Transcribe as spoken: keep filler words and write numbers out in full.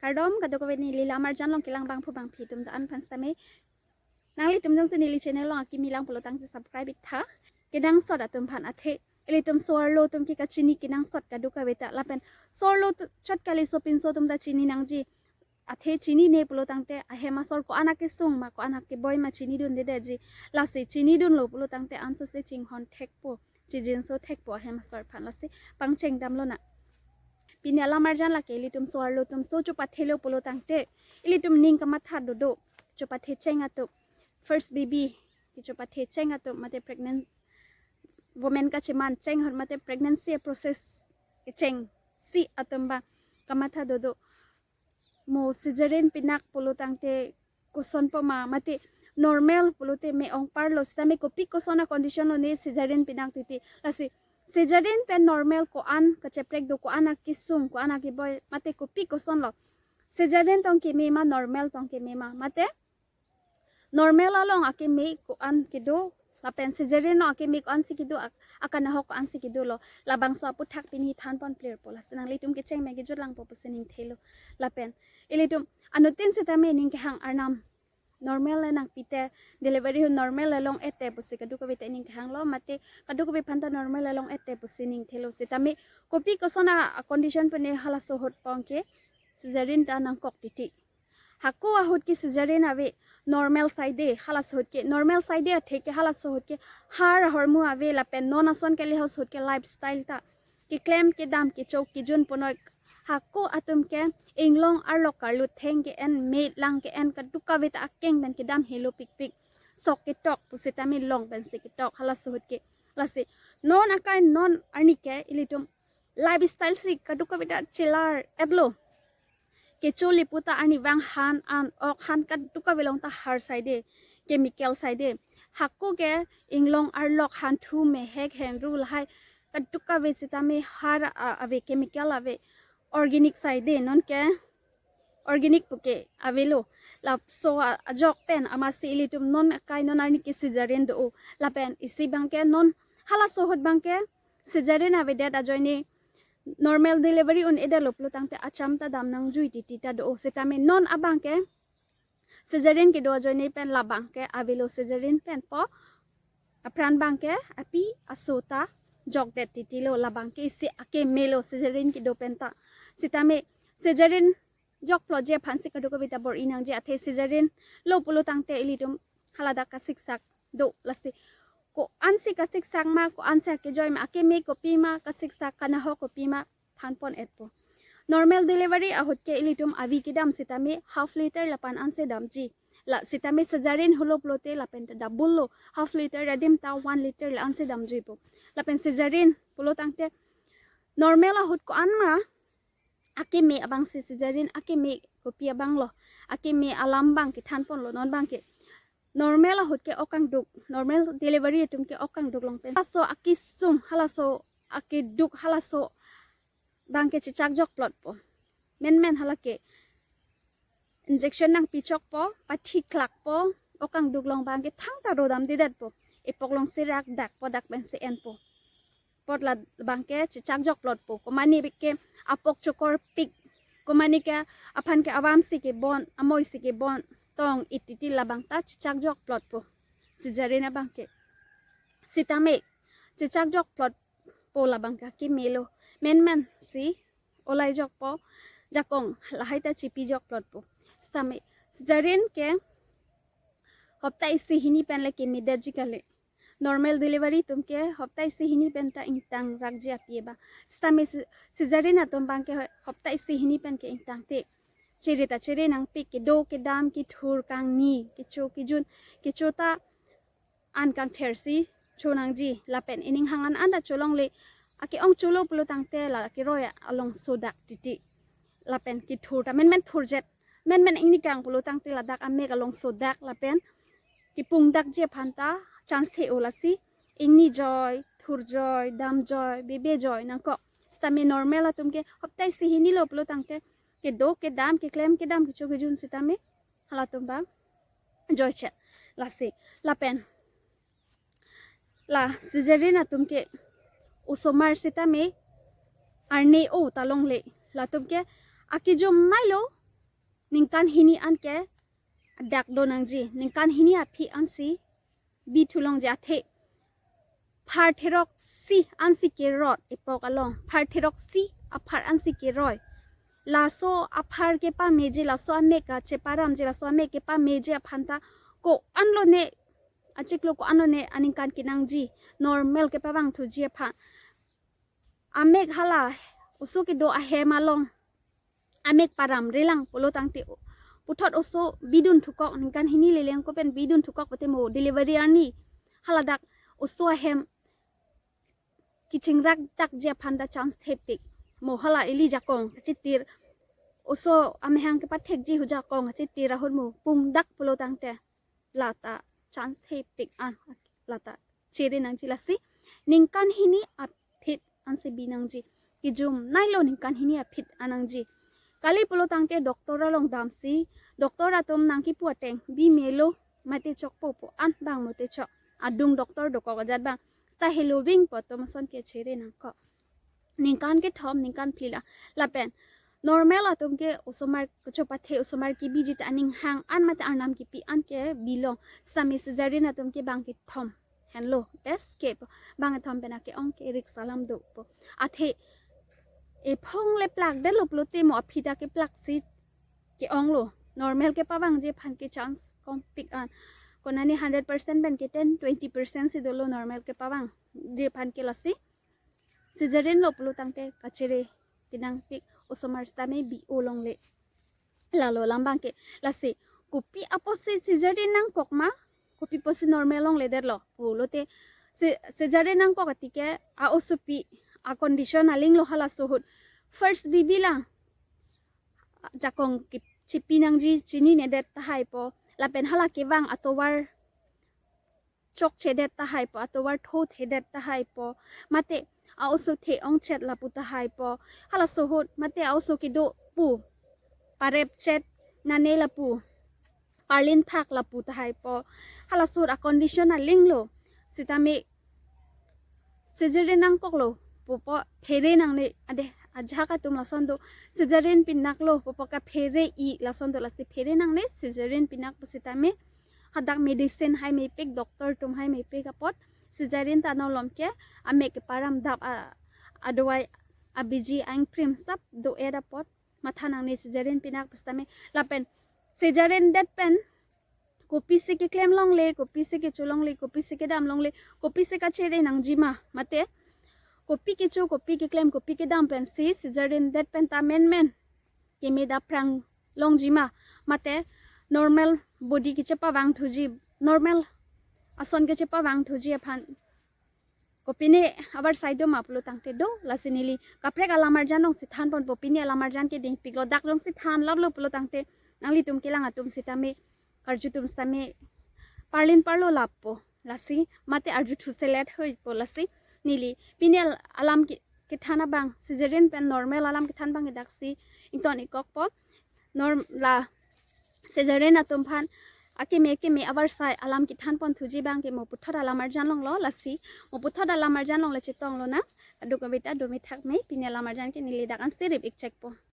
Kardom kadokave neli lamarjan along kelang abangphu abangphi atum ta an aphan sitame. Nanglitum jongsi neli channel along akimi lang pulo tangte subscribe iktha. Kenangsot atum aphan athe ilitum so-arlo atum ke kachini kenangsot kadokave ta lapen so-arlo tu-, chot kali sopinso atum ta chini nangji. Athe chinine pulo tangte ahem asor ko-an akesung ma ko-an akeboi ma chinidundedetji. Lasi chinidunlo pulo tangte ansose chinghon thekpo, chijinso thekpo ahem asor aphan, lasi pangcheng damlonang. Pini alamarjan lake ilitum so-arlo atum so chopathelo pulo tangte ilitum ning kamatha dodo, chopathe cheng atum, first baby kechopathe cheng atum mate pregnant women kacheman cheng ahut mate pregnancy process kechengsi atum abang kamatha dodo. Mo cesarean pinak pulo tangte kosonpo ma mate normal pulote me-ong parlo, sitame kopi koson a condition lone cesarean pinak titi. Lasi cesarean pen normal ko-an kacheprek do, ko-an akesung, ko-an akeboi mate kopi kosonlo. Cesarean tong keme ma normal tong keme ma mate normal along akeme ko-an kedo lapen cesarean along akeme ko-ansi kedo, ak-, akanahok ko-ansi kedolo. Labangso aputhak pini thanpon clear po, lasi nanglitum kecheng me kejut langpo pusi ning thelo. Lapen ilitum anuttin sitame ning kehang arnam normal le nangpite, delivery ahut normal le long-ete pusi kadokave ta ning kehanglo mate kadokave aphan ta normal le long-ete pusi ning thelo, sitame kopi koson a condition pen halaso ahut pong ke cesarean ta nangkok titi. Hako ahut ke cesarean ave, normal saide halaso ahut ke, normal saide athe ke halaso ahut ke har ahormu ave lapen non ason kali halaso ahut ke lifestyle ta keklem kedam kecho kejun punoi. Hako atum ke inglong arlok karlu theng ke-en, me lang ke-en, kadokave ta akeng pen kedam helo pikpik. Sok ketok pusitame long pensi ketok halaso ahut ke. Lasi non akai non arni ke ilitum lifestyle si kadokave ta chelar-etlo. Kecho lipu ta arnivang han an ok han kadokave along ta har saide, chemical saide. Hako ke inglong arlok hanthu mehek hengru lahai kadokave sitame har a-, ave, chemical ave, organic saide, non ke organic puke avelo. Laso a-, ajok pen amatsi ilitum non akai non arni ke cesarean do-o. Lapen isi abang ke non halaso ahut abang ke cesarean avedet ajoine normal delivery un-edetlo pulo tangte acham ta dam nangjui titi ta do-o, sitame non abang ke cesarean kedo ajoine pen labang ke avelo, cesarean pen po apran abang ke api aso ta jokdet titilo, labang ke isi akemelo cesarean kedo pen ta. Sitame cesarean jokplotji aphansi kadokave ta bor-i nangji, athe cesarean lo pulo tangte ilitum haladak kasiksak do, lasi ko-ansi kasiksak ma, ko-ansi akejoi ma, akeme kopi ma kasiksak, kanahok kopi ma thanpon-etpo. Normal delivery ahut ke ilitum avi kedam sitame half liter lapu-an ansi damji. La sitame cesarean ahutlo pulote lapen ta double lo, half liter adim ta one liter la ansi damjuipo. Lapen cesarean pulo tangte normal ahut ko-an ma akeme abangsi, cesarean akeme kopi abanglo, akeme alam abang kethanponlo non abang ke. Normal ahut ke ok kangduk, normal delivery atum ke ok kangduk long pen halaso akesung, halaso akeduk, halaso abang ke chechak jokplotpo. Menmen hala ke injection nangpichokpo, pathiklakpo, ok kangduk long abang ke thangta rodamdedetpo. Epok alongsi rak dakpo, dak pensi enpo. Apot labang ke chechak jokplotpo. Komane ke apok chokorpik, komane ke aphan ke avamsi kebon, amoisi kebon tong-it titi, labang ta chechak jokplotpo cesarean abang ke. Sitame chechak jokplotpo labang ke akemelo. Menmensi olai jokpo, jakong lahai ta chipi jokplotpo. Sitame cesarean ke hopta isi hini pen le kemedetji kali. Normal delivery atum ke hopta isi hini pen ta ingtangrakji api abang. Sitame ce-, cesarean atum abang ke hopta isi hini pen ke ingtangte chere ta chere nangpik, kedo kedam, kethur kangni, kecho kejun, kecho ta an kangthersi cho nangji. Lapen ining hang an an ta cholongle, ake-ong cholo pulo tangte la keroi along sodak titi. Lapen kethur ta menmen thurjet, menmen ingni kang pulo tangte ladak amek along sodak lapen kepungdakji aphan ta chance o, lasi ingni joi, thurjoi, damjoi, bebejoi nangkok. Sitame normal atum ke hopta isi hinilo pulo tangte kedo kedam, keklem kedam, kecho kejun sitame halatum abang joichet. Lasi lapen la cesarean atum ke osomar sitame arni o ta longle, latum ke akejom mailo, Ningkan hini anke dak do nangji, ningkan hini aphi ansi bi thu longji athe phar theroksi ansi kerot epok along, phar theroksi aphar ansi keroi. Laso aphar kepameji, laso amek kacheparamji, laso amek kepameji aphan ta ko-an lone, achiklo ko-an lone aningkan kenangji, normal kepavang thuji aphan. Amek hala oso kedo ahem along amek paramrelang pulo tangte puthot oso bidun thukok, ningkan hini leleng ko pen bidun thukok pute mo delivery arni haladak oso ahem kechingrak dakji aphan ta chance thepik. Mo hala ili jakong kachitir, oso amahang kepathekji hu jakong kachitir ahut mo pungdak pulo tangte lata chance thepik an, lata chere nangji. Lasi ningkan hini aphi ansi bi nangji. Kejum nailo ningkan hini aphi an nangji. Kali pulo tangte doctor along damsi, doctor atum nangkipu ateng bi melo mate chokpo pu an bang mate chok. Adung doctor dokok ajat bang. Sta heloving po atum ason ke chere nangkok. Ningkan kethom, ningkan phli la. Lapen normal atum ke osomar kechopathe, osomar kebiji ta aning hang an mate arnam kipi an ke bilong. Sami cesarean atum ke bang kethom henlo, best ke po. Bang kethom pen ake-ong ke risk alam dopo. Athe ephong le plakdetlo pulote mo aphi ta keplaksi ke-onglo. Normal kepavangji aphan ke chance kompik an. Konane hundred percent pen ke ten, twenty percent si dolo normal kepavangji aphan ke. Lasi cesarean lo pulo tangte kachere kenangpik, osomar sitame bi-o longle. Lalo alam bang ke. Lasi kopi apotsi cesarean nangkok ma, kopi apotsi normal longledetlo pulote, ce- cesarean nangkok atike a osopi a condition alinglo halaso ahut. First bibi lang jakong kip- chipi nangji chininedet tahai po. Lapen hala kevang atovar chokchedet tahai po, atovar thothedet tahai po, mate a oso the-ongchet lapu tahai po, halaso ahut mate a oso kedo pu parepchet nane lapu, parlin phak lapu tahai po, halaso ahut a condition alinglo. Sitame cesarean nangkoklo pupo phere nangne, ade ajahak atum lason do, cesarean pinaklo pupo kaphere i lason do. Lasi phere nangne, cesarean pinak pusitame hadak medicine hai mepik, doctor atum hai mepik apot cesarean ta nolom ke amek keparam dap a, adawai abiji angprim sap do-et apot matha nangne cesarean pinak pusitame. Lapen cesarean det pen kopisi keklem longle, kopisi kecho longle, kopisi kedam longle, kopisi kachere nangji ma, mate kopi kecho, kopi keklem, kopi kedam pensi cesarean det pen ta menmen keme dapprang longji ma, mate normal body kechepavang thuji, normal ason kechepavang thuji aphan kopine avarsai do ma pulo tangte do. Lasi neli kaprek alam arjan jongsi thanponpo, pini alam arjan ke dingpiklo, dak jongsi thanlaplo pulo tangte nanglitum kelang atum sitame, karju atum sitame parlin parlo lapo. Lasi mate arju thuselet hoipo. Lasi neli pini al- alam ke- kethan abang, cesarean pen normal alam kethan abang ke daksi ington-ikkokpo. Norm la cesarean atum aphan akeme keme avarsai alam kethanpon thuji abang ke mo puthot alam arjan longlo. Lasi mo puthot alam arjan longle chetong lonang. Aduk abita do methak me, pini alam arjan ke neli dak ansi rip-ikchekpo.